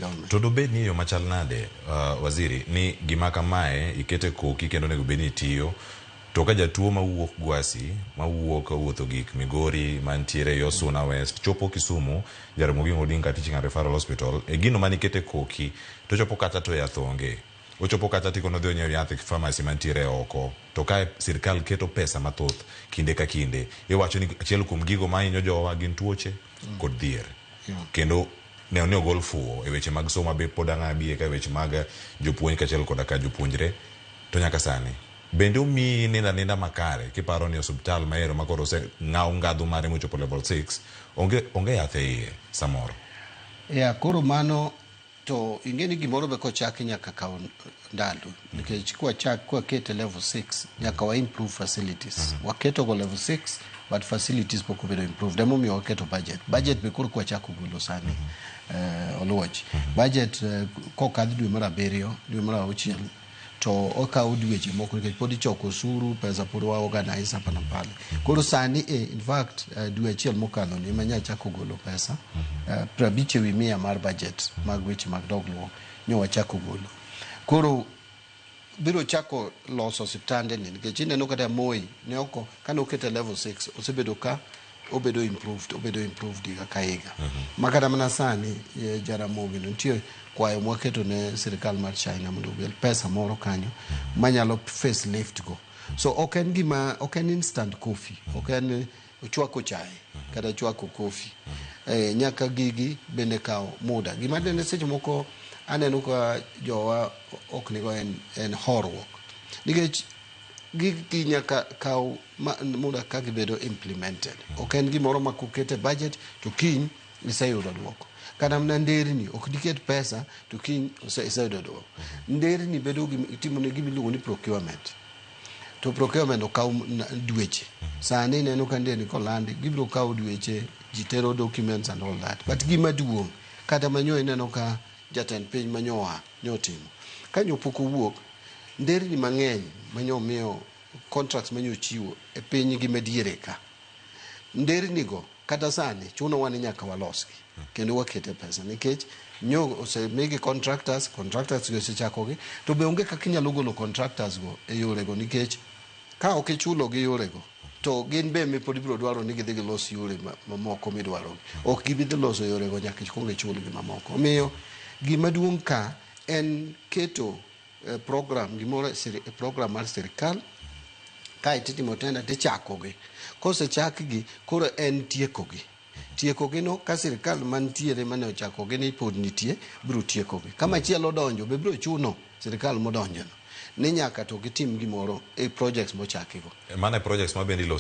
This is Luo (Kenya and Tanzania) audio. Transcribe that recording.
government. To dobed ni e yo machal nade, waziri, ni gima kamae ikete koki kendo onego bed ni itiyo, to ka jatuo mawuok Gwasi, mawuok wuotho gik Migori, mantiere yo Suna West, chopo Kisumu, Jaramogi Oginga Teaching and Referral Hospital, e gino manikete koki, to chopo kacha to yath onge. Ochopo kacha tikono odhi onyiew yath e pharmacy mantiere oko. To kae sirkal keto pesa mathoth kinde ka kinde. Iwacho ni achiel kuom gigo mahinyo jowa gin tuoche kod dhier. Kendo neno ni ogol fuwo e weche mag somo be pod ang' abie ka weche mag jopuonj kaachiel koda ka jopuonjre. To nyaka sani, bende omiyi nindo aninda makare kiparo ni osuptal mahero ma koro oseng'aw ngadhu mare mochopo level 6, onge, onge yath e iye samoro. Yeah, koro mano to ing'e ni gimoro be kochaki nyaka kaw ndalo nikech kwachak kwakete level 6 nyaka wa improve facilities. Waketo go level 6 but facilities pok obedo improved, emomiyo waketo budget. Budget be koro kwachako golo sani, Oluoch budget kokadh dwe mar 7, dwe mar 6, to okawo dweche moko nikech pod ichoko osuru, pesa pod wa organize hapa na pale. Koro sani in fact, dwe achiel mokadho ni ema nyachako golo pesa 50% mar budget mag weche mag dongruok nyo wachako golo. Koro biro chako loso osiptande ni nikech ineno kata Moi ne oko kane okete level 6 osebedo ka obedo improved, obedo improved higa ka higa. Ma kata mana sani Jaramogi no nitie kwayo mwaketo ne sirikal mar China mondo ogel pesa moro kanyo manyalo facelift go. So ok en gima, ok en instant coffee, ok en chwako chae kata chwako coffee. Nyaka gigi bende kaw muda. Gima nene seche moko aneno ka jowa ok nigo en horuok nikech gigi nyaka kaw muda ka gibedo implemented. Ok en gimoro ma kokete budget to kiny iseyudo duoko. Kata mana nderni ok diket pesa to kiny iseyudo duoko. Nderni bedo itimo ne gima iluongo ni procurement. To procurement okaw dweche. Sani ineno ka nderni kolandi gibiro kawo dweche, ji tero documents and all that. But gima duong' kata manyo ineno ka jatend piny manyo oa nyotimo. Ka nyo pok owuok, nderni mang'eny manyo miyo contracts manyo chiwo e piny gi madiere ka. Nderni go kata sani chunowa ni nyaka walosgi kendo wakete pesa nikech nyo osemigi contractors, contractors go osechakogi, to be onge kaka inyalo golo contractors go e yorego nikech ka ok ichulo gi yorego to gin be pod ibiro dwaro ni gidhi gilos yore mamoko midwaro. Ok gibi dhi loso yorego nyaka ikwong ichulgi mamoko. Omiyo gima duong' ka en keto program gimoro, program mar sirikal kae titimo tender tichakogi. Kosechakgi koro en tiekogi. Tiekogi no ka sirikal mantiere mane ochakogi ni pod nitie biro tiekogi. Ka machielo odonjo be biro chuno sirikal modonjo no ni nyaka to gitim gimoro e projects mochakigo. Mano e projects ma bende iloso.